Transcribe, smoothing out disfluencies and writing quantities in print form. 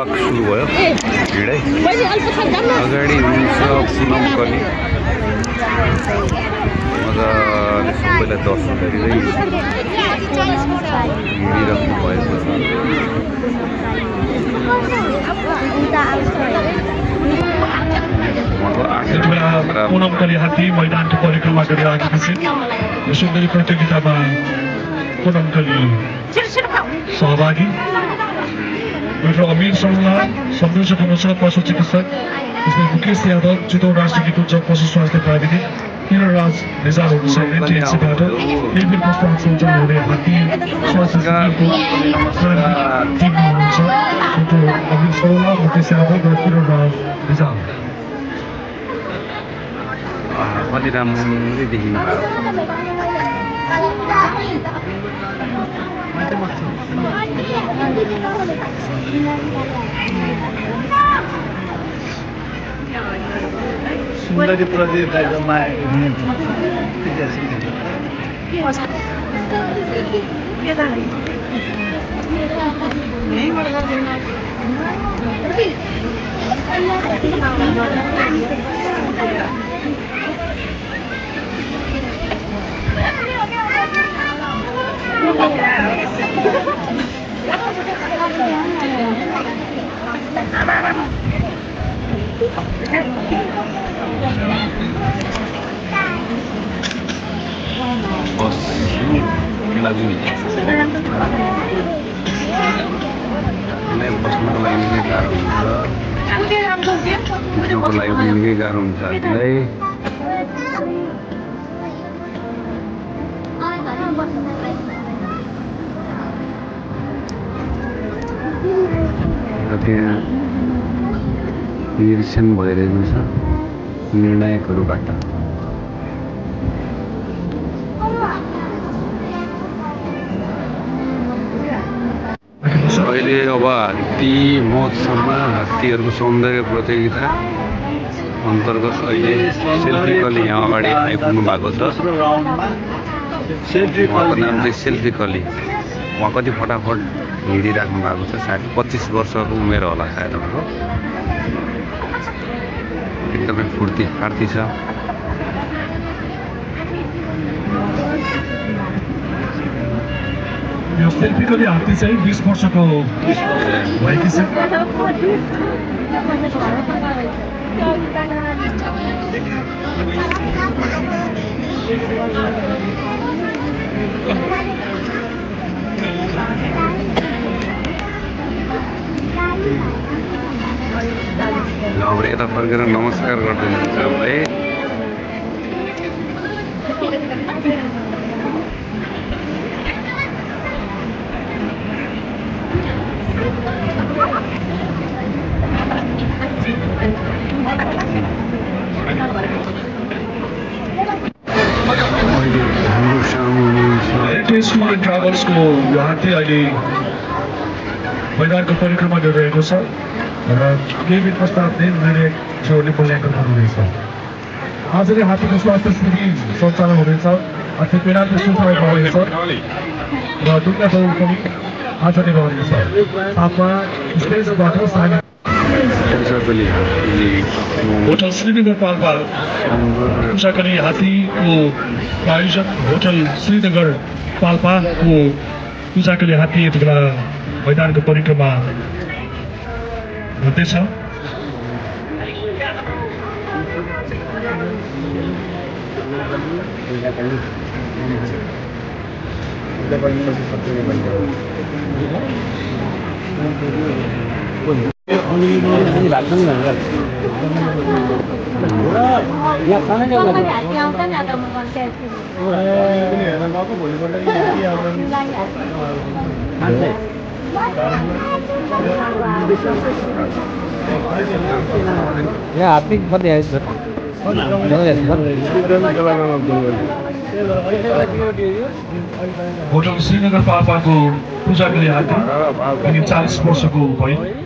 Walk सुरु भयो भिडै अगाडि हुन्छ पुनम कली मजाले सबैलाई दर्शन गरिँदै हिँडिराख्नु भएको छ पुनम कली हात्ती मैदानको परिक्रमा गरिरहेका छन् यो सुन्दरी प्रतियोगितामा पुनम कली सहभागी डाक्टर अमीर सल्लाह संयोजक हुनुहुन्छ पशु चिकित्सक इसमें मुकेश यादव चितौन राष्ट्रिय निकुञ्ज पशु स्वास्थ्य प्राविधिक किरणराज निजाम हुनुहुन्छ एनटिएनसीबाट निर्मित प्रस्ताव सञ्चालन हुने हात्ती स्वास्थ्य शिविरको टिममा हुनुहुन्छ डाक्टर अमीर सल्लाह मुकेश यादव र किरणराज निजाम कति राम्ररी देखिनु भयो सुन्दरी प्रतियोगितामा बस्नुको लागि निकै गाह्रो हुन्छ हामीलाई त्यहाँ निरीक्षण भइरहेको छ निर्णायकहरूबाट अहिले अब हात्ती महोत्सवमा हात्तीहरूको सौन्दर्य प्रतियोगिता अन्तर्गत अहिले सेल्फी कली यहाँ अगाडि आइपुग्नु भएको छ उहाँको नाम चाहिँ सेल्फी कली उहाँ कति फटाफट हिँडिराख्नु भएको छ 25 वर्षको उमेर होला सायद उहाँको एकदमै फुर्ती फार्ती छ यो सेल्फी कली हात्ती चाहिँ 20 वर्षको भएकी छ अब यता फर्केर नमस्कार गरिदिनुहुन्छ भाइ ट्राभल्सको यो हात्ती अहिले मैदानको परिक्रमा गरिरहेको छ र केही प्रस्ताव निर्णायकहरूले मूल्याङ्कन गर्नुहुनेछ आज नै हात्तीको स्वास्थ्य शिविर सञ्चालन हुनेछ अर्थात् पेनाल्टी सुरक्षामा हुनेछ र दुर्गा दौड पनि आज नै रहनेछ साथमा स्टेजबाट सामेल होटल श्रीनगर पाल्पा पूजाकली हात्तीको आयोजक होटल श्रीनगर पाल्पाको पूजाकली हात्ती यति बेला मैदानको परिक्रमा हुँदैछ Ya, api kepala ya itu. Hotel Srinagar पाल्पाको पूजाकली हात्ती 40 वर्षको भयो